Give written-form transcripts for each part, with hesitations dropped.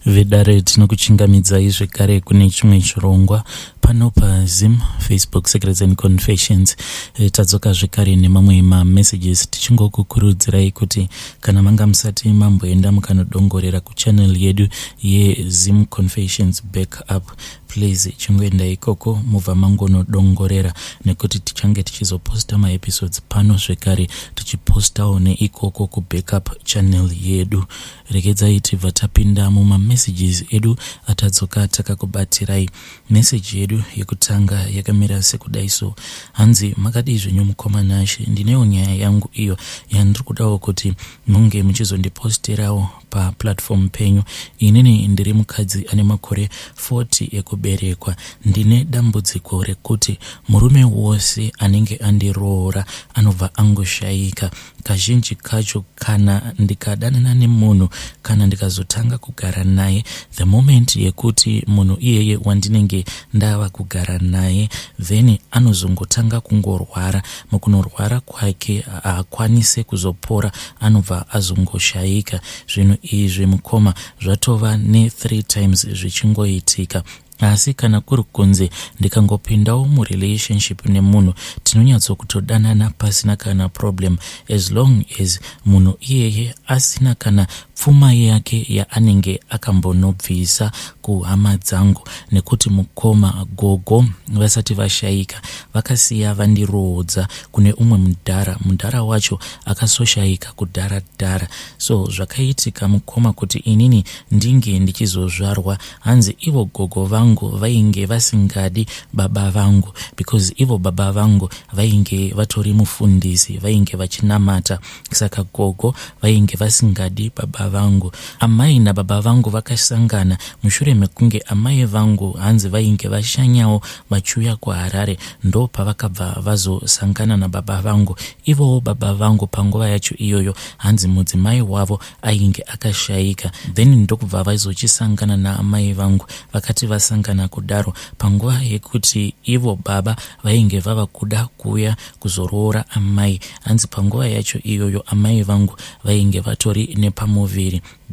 Vedare tinokuchingamidzai zvekare kune chimwe chirongwa pano paZim Facebook Secrets and Confessions. Tadzoka zvekare nemamwe mamessages tichingokukurudzirai kuti kana manga musati mamboenda mukanodongorera kuchannel yedu yeZim Confessions Backup, please chingoenda ikoko mubva mangonodongorera nekuti tichange tichizoposta maepisodes pano zvekare tichipostawo neikoko kubackup channel yedu. Regedzai tibva tapinda mumamessages edu atadzoka takakubatirai. Message yedu yekutanga yakamira sekudai so. Hanzi makadii zvenyu mukoma Nashe, ndinewo nyaya yangu iyo yandiri kudawo kuti munge muchizondiposterawo paplatform penyu. Inini ndiri mukadzi ane makore 40 ekuberekwa. Ndine dambudziko rekuti murume wose anenge andiroora anobva angoshaika. Kazhinji kacho kana ndikadanana nemunhu kana ndikazotanga kugara naye, the moment yekuti munhu iyeye wandinenge ndava kugara naye then anozongotanga kungorwara. Mukunorwara kwake haakwanise kuzopora, anobva azongoshaika. Zvinhu izvi mukoma zvatova ne3 times zvichingoitika. Asi kana kuri kunzi ndikangopindawo murelationship nemunhu, tinonyatsokutodanana pasina kana problem, as long as munhu iyeye asina kana pfuma yake yaanenge akambonobvisa kuhama dzangu. Nekuti mukoma, gogo vasati vashaika vakasiya vandiroodza kune umwe mudhara. Mudhara wacho akasoshayika kudhara dhara. So zvakaitika mukoma kuti inini ndinge ndichizozvarwa, hanzi ivo gogo vangu vainge vasingadi baba vangu because ivo baba vangu vainge vatori mufundisi, vainge vachinamata. Saka gogo vainge vasingadi baba vangu. Amai nababa vangu vakasangana mushure mekunge amai vangu hanzi vainge vashanyawo vachiuya kuHarare, ndo pavakabva vazosangana nababa vangu. Ivowo baba vangu panguva yacho iyoyo hanzi mudzimai wavo ainge akashayika, then ndokubva vazochisangana naamai vangu. Vakati vasangana kudaro, panguva yekuti ivo baba vainge vava kuda kuuya kuzoroora amai, hanzi panguva yacho iyoyo amai vangu vainge vatori nepamuviri.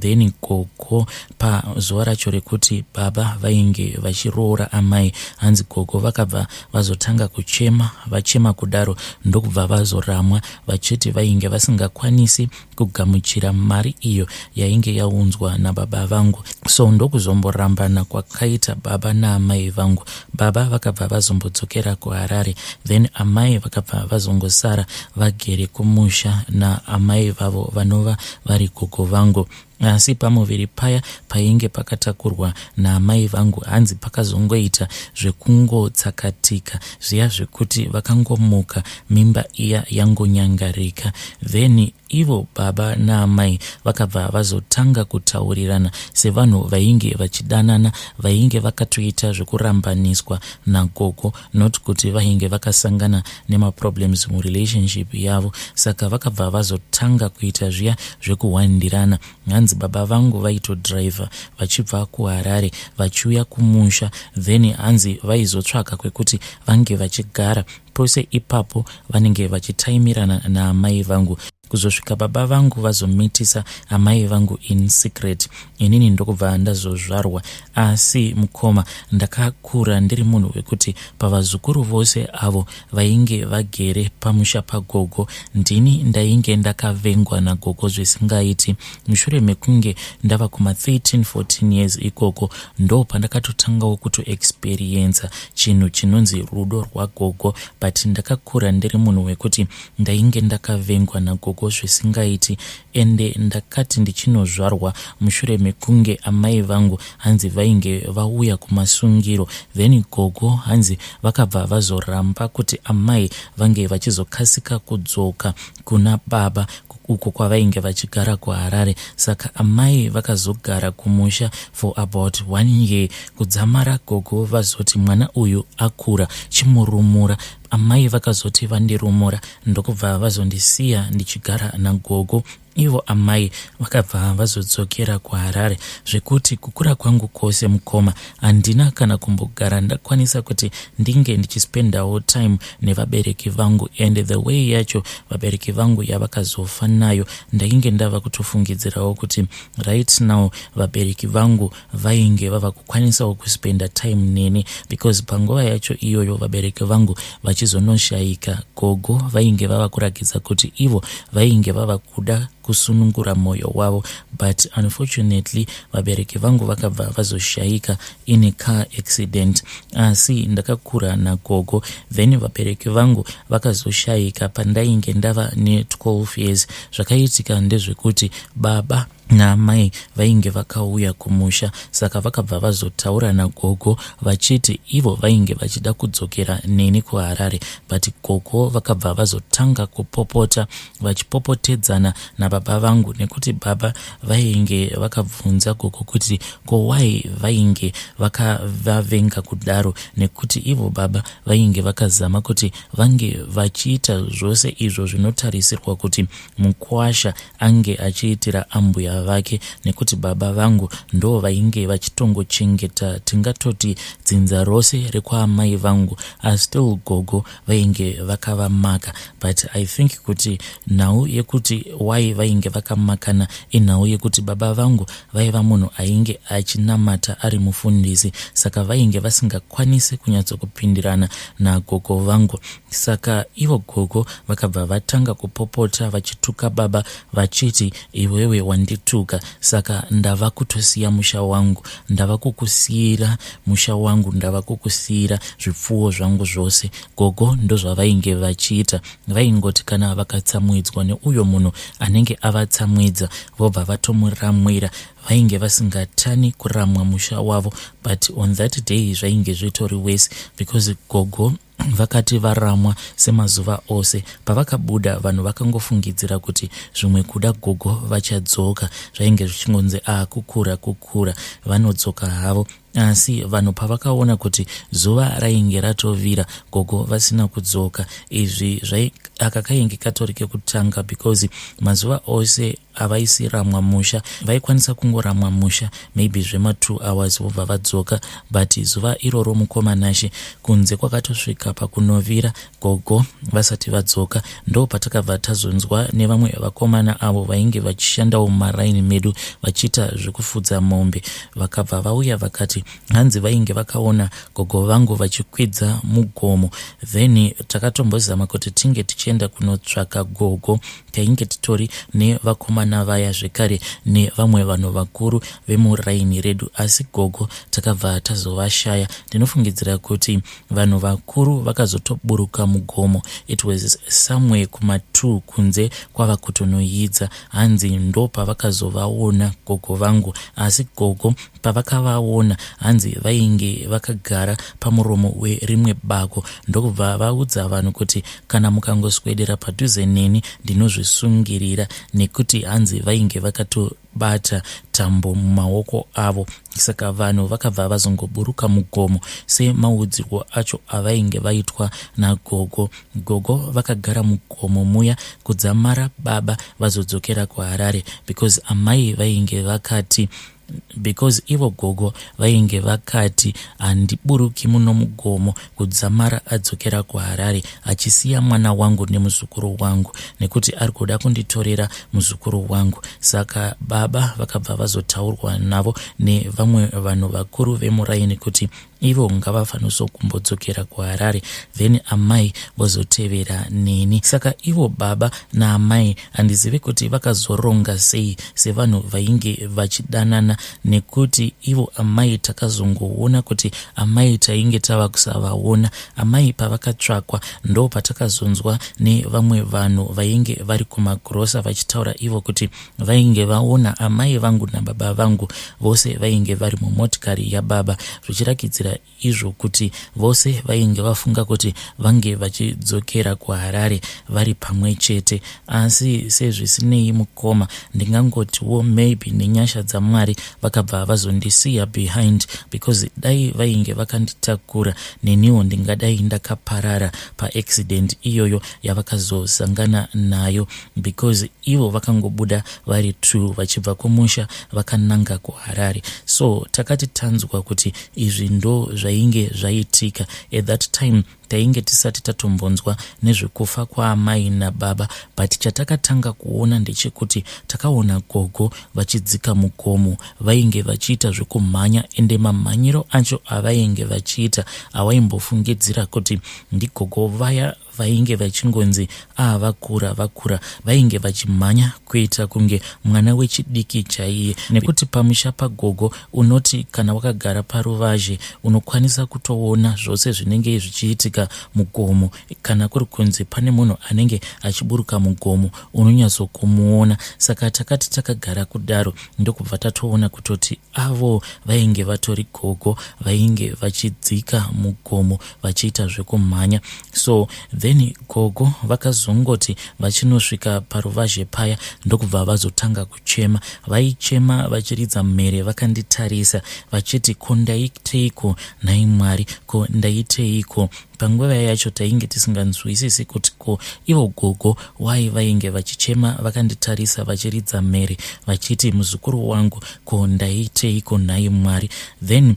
Then gogo pazuva racho rekuti baba vainge vachiroora amai, hanzi gogo vakabva vazotanga kuchema. Vachema kudaro ndokubva vazoramwa vachiti vainge vasingakwanisi kugamuchira mari iyo yainge yaunzwa nababa vangu. So ndokuzomborambana kwakaita baba naamai vangu. Baba vakabva vazombodzokera kuHarare, then amai vakabva vazongosara vagere kumusha naamai vavo vanova vari gogo vangu. Asi pamuviri paya painge pakatakurwa naamai vangu, hanzi pakazongoita zvekungotsakatika zviya zvekuti vakangomuka mimba iya yangonyangarika. Then ivo baba naamai vakabva vazotanga kutaurirana sevanhu vainge vachidanana, vainge vakatoita zvekurambaniswa nagogo, not kuti vainge vakasangana nemaproblems murelationship yavo. Saka vakabva vazotanga kuita zviya zvekuhwandirana. Hanzi baba vangu vaitodhiraivha vachibva kuHarare vachiuya kumusha, then hanzi vaizotsvaka kwekuti vange vachigara. Pose ipapo vanenge vachitaimirana naamai vangu kuzosvika baba vangu vazomitisa amai vangu in secret. Inini ndokubva ndazozvarwa. Asi mukoma, ndakakura ndiri munhu wekuti pavazukuru vose avo vainge vagere pamusha pagogo, ndini ndainge ndakavengwa nagogo zvisingaiti. Mushure mekunge ndava kuma 13 14 years ikoko, ndo pandakatotangawo kutoexperiensa chinhu chinonzi rudo rwagogo. But ndakakura ndiri munhu wekuti ndainge ndakavengwa nagogo zvisingaiti. Ende ndakati ndichinozvarwa mushure mekunge amai vangu hanzi vainge vauya kumasungiro, then gogo hanzi vakabva vazoramba kuti amai vange vachizokasika kudzoka kuna baba uko kwavainge vachigara kuHarare. Saka amai vakazogara kumusha for about one year kudzamara gogo vazoti mwana uyu akura, chimurumura. Amai vakazoti vandirumura ndokubva vazondisiya ndichigara nagogo. Ivo amai vakabva vazodzokera kuHarare zvekuti kukura kwangu kwose mukoma handina kana kumbogara ndakwanisa kuti ndinge ndichispendawo time nevabereki vangu and the way yacho vabereki vangu yavakazofa nayo ndainge ndava kutofungidzirawo kuti right now vabereki vangu vainge vava kukwanisawo kuspenda time neni because panguva yacho iyoyo vabereki vangu vachizonoshayika gogo vainge vava kurakidza kuti ivo vainge vava kuda kusunungura mwoyo wavo but unfortunately vabereki vangu vakabva vazoshayika in a car accident asi ndakakura nagogo then vabereki vangu vakazoshayika pandainge ndava ne12 years zvakaitika ndezvekuti baba naamai vainge vakauya kumusha saka vakabva vazotaura nagogo vachiti ivo vainge vachida kudzokera neni kuHarare but gogo vakabva vazotanga kupopota vachipopotedzana nababa vangu nekuti baba vainge vakabvunza gogo kuti ko why vainge vakavavenga kudaro nekuti ivo baba vainge vakazama kuti vange vachiita zvose izvo zvinotarisirwa kuti mukwasha ange achiitira ambuya vake nekuti baba vangu ndo vainge vachitongochengeta tingatoti dzinza rose rekwaamai vangu asi still gogo vainge vakavamaka but I think kuti nhau yekuti why vainge vakamakana inhau yekuti baba vangu vaiva munhu ainge achinamata ari mufundisi saka vainge vasingakwanisi kunyatsokupindirana nagogo vangu saka ivo gogo vakabva vatanga kupopota vachituka baba vachiti iwewe wandituka saka ndava kutosiya musha wangu ndava kukusiyira musha wangu ndava kukusiyira zvipfuwo zvangu zvose gogo ndozvavainge vachiita vaingoti kana vakatsamwidzwa neuyo munhu anenge avatsamwidza vobva vatomuramwira vainge vasingatani kuramwa musha wavo but on that day zvainge zvitori worse because gogo vakati varamwa semazuva ose pavakabuda vanhu vakangofungidzira kuti zvimwe kuda gogo vachadzoka zvainge zvichingonzi a kukura kukura vanodzoka havo asi vanhu pavakaona kuti zuva rainge ratovira gogo vasina kudzoka izvi aka kainge katori kekutanga because mazuva ose avaisiramwa musha vaikwanisa kungoramwa musha maybe zvema2 hours vobva vadzoka but zuva iroro mukoma Nashe kunze kwakatosvika pakunovira gogo vasati vadzoka ndo patakabva tazonzwa nevamwe vakomana avo vainge vachishandawo mumaraini medu vachiita zvekufudza mombe vakabva vauya vakati hanzi vainge vakaona gogo vangu vachikwidza mugomo then takatombozama kuti tinge tichienda kunotsvaka gogo tainge titori nevakomana vaya zvekare nevamwe vanhu vakuru vemuraini redu asi gogo takabva tazovashaya ndinofungidzira kuti vanhu vakuru vakazotoburuka mugomo it was somewhere kuma2 kunze kwava kutonoidza hanzi ndo pavakazovaona gogo vangu asi gogo pavakavaona hanzi vainge vakagara pamuromo werimwe bako ndokubva vaudza vanhu kuti kana mukangoswedera padhuze neni ndinozvisungirira nekuti hanzi vainge vakatobata tambo mumaoko avo saka vanhu vakabva vazongoburuka mugomo semaudzirwo acho avainge vaitwa nagogo gogo vakagara mugomo muya kudzamara baba vazodzokera kuHarare because amai vainge vakati because ivo gogo vainge vakati handiburuki muno mugomo kudzamara adzokera kuHarare achisiya mwana wangu nemuzukuru wangu nekuti ari kuda kunditorera muzukuru wangu saka baba vakabva vazotaurwa navo nevamwe vanhu vakuru vemuraini kuti ivo ngavafanise kumbodzokera kuHarare then amai vozotevera neni saka ivo baba naamai handizivi kuti vakazoronga sei sevanhu vainge vachidanana nekuti ivo amai takazongoona kuti amai tainge tava kusavaona amai pavakatsvakwa ndo patakazonzwa nevamwe vanhu vainge vari kumagirosa vachitaura ivo kuti vainge vaona amai vangu nababa vangu vose vainge vari mumotikari yababa zvichirakidzira izvo kuti vose vainge vafunga kuti vange vachidzokera kuHarare vari pamwe chete asi sezvisinei mukoma ndingangotiwo maybe nenyasha dzaMwari. Vakabva vazondisiya behind because dai vainge vakanditakura neniwo ndingadai ndakaparara paaccident iyoyo yavakazosangana nayo, because ivo vakangobuda vari two vachibva kumusha vakananga kuHarare. So takati tanzwa kuti izvi ndo zvainge zvaitika, at that time tainge tisati tatombonzwa nezvekufa kwaamai nababa, but chatakatanga kuona ndechekuti takaona gogo vachidzika mugomo. Vainge vachiita zvekumhanya, ende mamhanyiro acho avainge vachiita awaimbofungidzira kuti ndigogo vaya vainge vachingonzi vakura vakura. Vainge vachimhanya kuita kunge mwana wechidiki chaiye, nekuti pamusha pagogo unoti kana wakagara paruvazhe unokwanisa kutoona zvose zvinenge zvichiitika mugomo. Kana kuri kunzi pane munhu anenge achiburuka mugomo, unonyatsokumuona. Saka takati takagara kudaro, ndokubva tatoona kutoti avo vainge vatori gogo vainge vachidzika mugomo vachiita zvekumhanya. So then gogo vakazongoti vachinosvika paruvazhe paya, ndokubva vazotanga kuchema. Vaichema vachiridza mhere vakanditarisa vachiti, "Ko ndaiteiko nhai Mwari? Ko ndaiteiko?" Panguva yacho tainge tisinganzwisisi kuti ko ivo gogo wai vainge vachichema vakanditarisa vachiridza mhere vachiti, "Muzukuru wangu, ko ndaiteiko nhai Mwari?" Then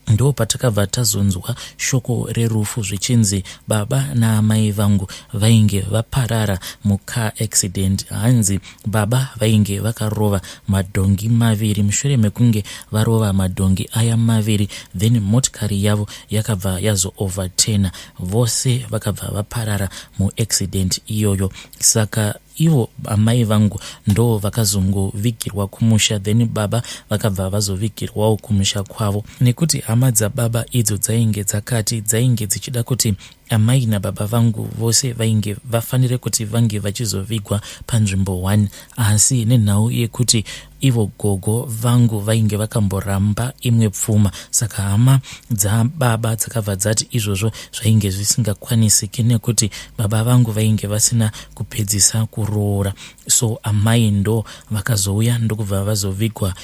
ndo patakabva tazonzwa shoko rerufu zvichinzi baba naamai vangu vainge vaparara mucar accident. Hanzi baba vainge vakarova madhongi maviri. Mushure mekunge varova madhongi aya maviri, then motikari yavo yakabva yazooverturna, vose vakabva vaparara muaccident iyoyo. Saka ivo amai vangu ndo vakazongovigirwa kumusha, then baba vakabva vazovigirwawo kumusha kwavo, nekuti hama dzababa idzo dzainge dzakati dzainge dzichida kuti amai nababa vangu vose vainge vafanire kuti vange vachizovigwa panzvimbo 1. Asi nenhau yekuti ivo gogo vangu vainge vakamboramba imwe pfuma, saka hama dzababa dzakabva dzati izvozvo zvainge zvisingakwanisiki nekuti baba vangu vainge vasina kupedzisa kuroora. So amai ndo vakazouya ndokubva vazovigwa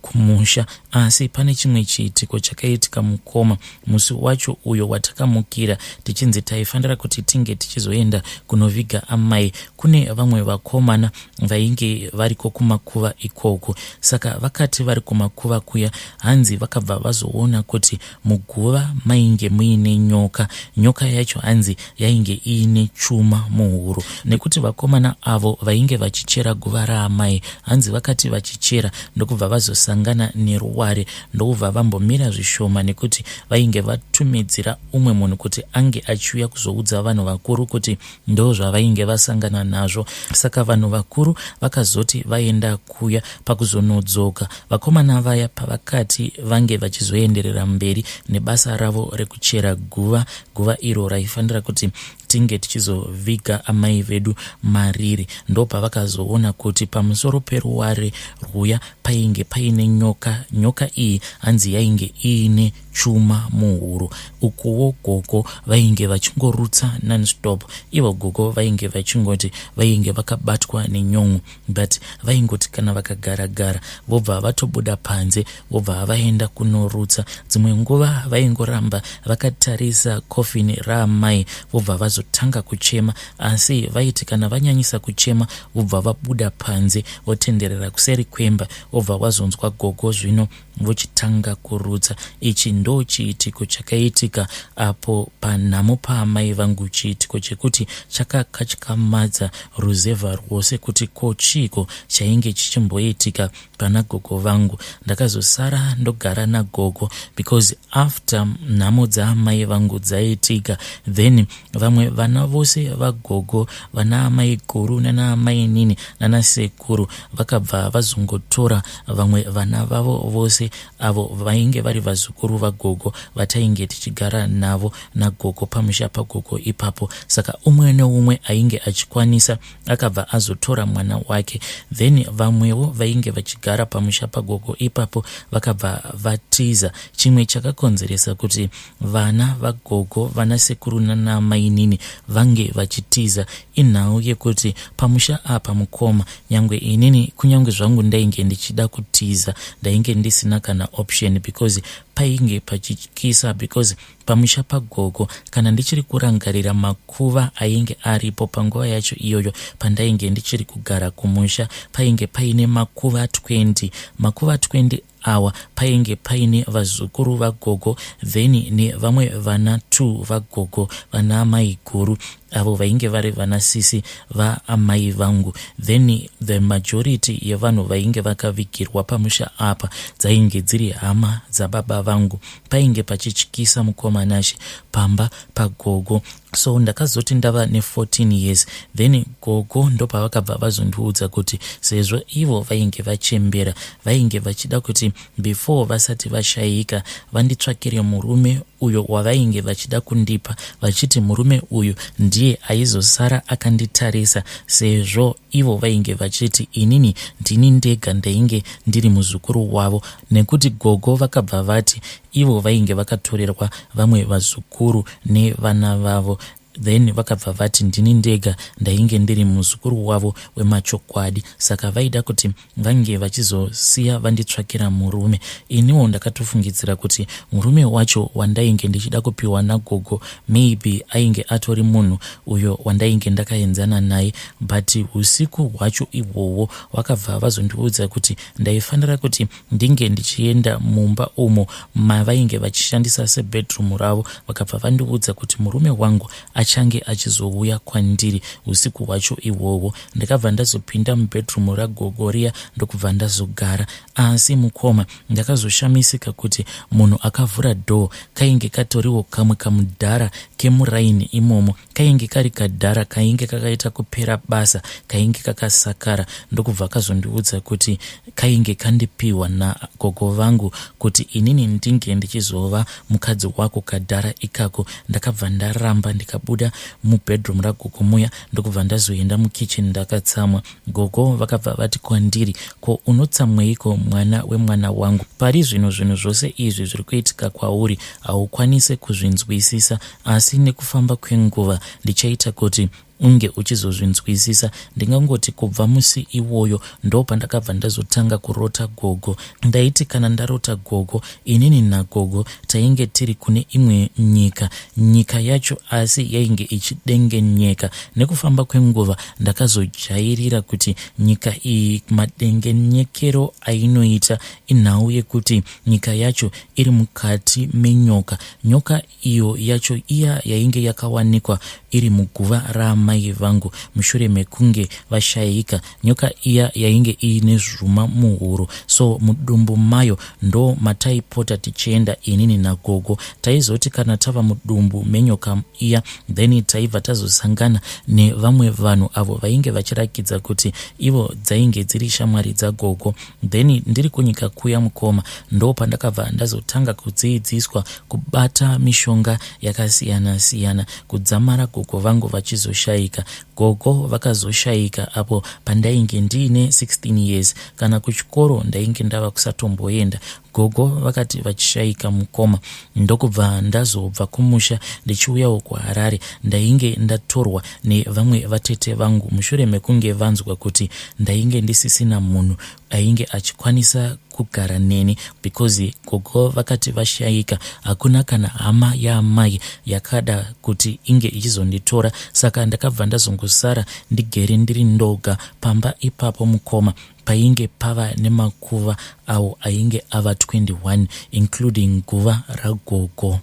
kumusha. Asi pane chimwe chiitiko chakaitika, mukoma. Musi wacho uyo watakamukira tichinzi taifanira kuti tinge tichizoenda kunoviga amai, kune vamwe vakomana vainge variko kumakuva ikoko. Saka vakati vari kumakuva kuya, hanzi vakabva vazoona kuti muguva mainge muine nyoka. Nyoka yacho hanzi yainge iine chuma muhuro, nekuti vakomana avo vainge vachichera guva raamai, hanzi vakati vachichera ndokubva vazosangana neruware, ndokubva vambomira zvishoma, nekuti vainge vatumidzira umwe munhu kuti ange achiuya kuzoudza vanhu vakuru kuti ndo zvavainge vasangana nazvo. Saka vanhu vakuru vakazoti vaenda kuya, pakuzonodzoka vakomana vaya pavakati vange vachizoenderera mberi nebasa ravo rekuchera guva, guva iro raifanira kuti tinge tichizoviga amai vedu mariri, ndopavakazoona kuti pamusoro peruware rwuya painge paine nyoka. Nyoka iyi hanzi yainge iine chuma muhuro. Ukuwo gogo vainge vachingorutsa nonstop. Ivo gogo vainge vachingoti vainge vakabatwa nenyon'o, but vaingoti kana vakagara-gara vobva vatobuda panze, vobva vaenda kunorutsa. Dzimwe nguva vaingoramba vakatarisa kofini raamai, vobva vazotanga kuchema. Asi vaiti kana vanyanyisa kuchema, vobva vabuda panze, votenderera kuseri kwemba, vobva vazonzwa gogo zvino vochitanga kurutsa. Ichi ndo chiitiko chakaitika apo panhamo paamai vangu, chiitiko chekuti chakakatyamadza ruzevha rwose kuti ko chiiko chainge chichimboitika pana gogo vangu. Ndakazosara ndogara nagogo because after nhamo dzaamai vangu dzaitika, then vamwe vana vose vagogo, vana amai guru nana amai nini nana sekuru, vakabva vazongotora vamwe vana vavo vose. vose avo vainge vari vazukuru vagogo vatainge tichigara navo nagogo pamusha pagogo ipapo. Saka umwe neumwe ainge achikwanisa akabva azotora mwana wake, then vamwewo vainge vachigara pamusha pagogo ipapo vakabva vatiza. Chimwe chakakonzeresa kuti vana vagogo, vana sekuru nana mainini vange vachitiza inhau yekuti pamusha apa mukoma, nyangwe inini kunyange zvangu ndainge ndichida kutiza, ndainge ndisina kana option because painge pachityisa, because pamusha pagogo, kana ndichiri kurangarira makuva ainge aripo panguva yacho iyoyo pandainge ndichiri kugara kumusha, painge paine makuva 20. Makuva 20 awa painge paine vazukuru vagogo, then nevamwe vana 2 vagogo, vana mai guru avo vainge vari vanasisi vaamai vangu. Then the majority yevanhu vainge vakavigirwa pamusha apa dzainge dziri hama dzababa vangu. Painge pachityisa, mukoma Nashe, pamba pagogo. So ndakazoti ndava ne14 years, then gogo ndopavakabva vazondiudza kuti sezvo ivo vainge vachembera, vainge vachida kuti before vasati vashayika vanditsvakire murume uyo wavainge vachida kundipa, vachiti murume uyu ndiye aizosara akanditarisa, sezvo ivo vainge vachiti inini ndini ndega ndainge ndiri muzukuru wavo, nekuti gogo vakabva vati ivo vainge vakatorerwa vamwe vazukuru nevana vavo. Then vakabva vati ndini ndega ndainge ndiri muzukuru wavo wemachokwadi, saka vaida kuti vange vachizosiya vanditsvakira murume. Iniwo ndakatofungidzira kuti murume wacho wandainge ndichida kupiwa nagogo maybe ainge atori munhu uyo wandainge ndakaenzana naye. But usiku hwacho ihwohwo vakabva vazondiudza kuti ndaifanira kuti ndinge ndichienda mumba umo mavainge vachishandisa sebedroom ravo. Vakabva vandiudza kuti murume wangu achange achizouya kwandiri usiku hwacho ihwohwo. Ndakabva ndazopinda mubedroom ragogo riya, ndokubva ndazogara. Asi mukoma, ndakazoshamisika kuti munhu akavhura door kainge katoriwo kamwe kamudhara kemuraini imomo. Kainge kari kadhara kainge kakaita kupera basa, kainge kakasakara, ndokubva kazondiudza kuti kainge kandipiwa nagogo vangu kuti inini ndinge ndichizova mukadzi wako kadhara ikako. Ndakabva ndaramba, ndikabuda mubedroom ragogo muya, ndokubva ndazoenda mukitchen ndakatsamwa. Gogo vakabva vati kwandiri, "Ko unotsamweiko, mwana wemwana wangu? Pari zvino zvinhu zvose izvi zviri kuitika kwauri haukwanisi kuzvinzwisisa, asi nekufamba kwenguva ndichaita kuti unge uchizozvinzwisisa." Ndingangoti kubva musi iwoyo ndo pandakabva ndazotanga kurota gogo. Ndaiti kana ndarota gogo, inini nagogo tainge tiri kune imwe nyika. Nyika yacho asi yainge ichidengenyeka. Nekufamba kwenguva ndakazojairira kuti nyika iyi madengenyekero ainoita inhau yekuti nyika yacho iri mukati menyoka. Nyoka iyo yacho iya yainge yakawanikwa iri muguva raamai vangu mushure mekunge vashayika. Nyoka iya yainge iine zvuma muhuro, so mudumbu mayo ndo mataipota tichienda inini nagogo. Taizoti kana tava mudumbu menyoka iya, then taibva tazosangana nevamwe vanhu avo vainge vachirakidza kuti ivo dzainge dziri shamwari dzagogo. Then ndiri kunyika kuya, mukoma, ndo pandakabva ndazotanga kudziidziswa kubata mishonga yakasiyana-siyana kudzamara gogo vangu vachizoshayika. Gogo vakazoshayika apo pandainge ndiine 16 years. Kana kuchikoro ndainge ndava kusatomboenda. Gogo vakati vachishayika, mukoma, ndokubva ndazobva kumusha ndichiuyawo kuHarare. Ndainge ndatorwa nevamwe vatete vangu mushure mekunge vanzwa kuti ndainge ndisisina munhu ainge achikwanisa kugara neni, because gogo vakati vashayika hakuna kana hama yaamai yakada kuti inge ichizonditora. Saka ndakabva ndazongosara ndigere ndiri ndoga pamba ipapo. Mukoma, painge pava nemakuva awo ainge ava 21, including guva ragogo.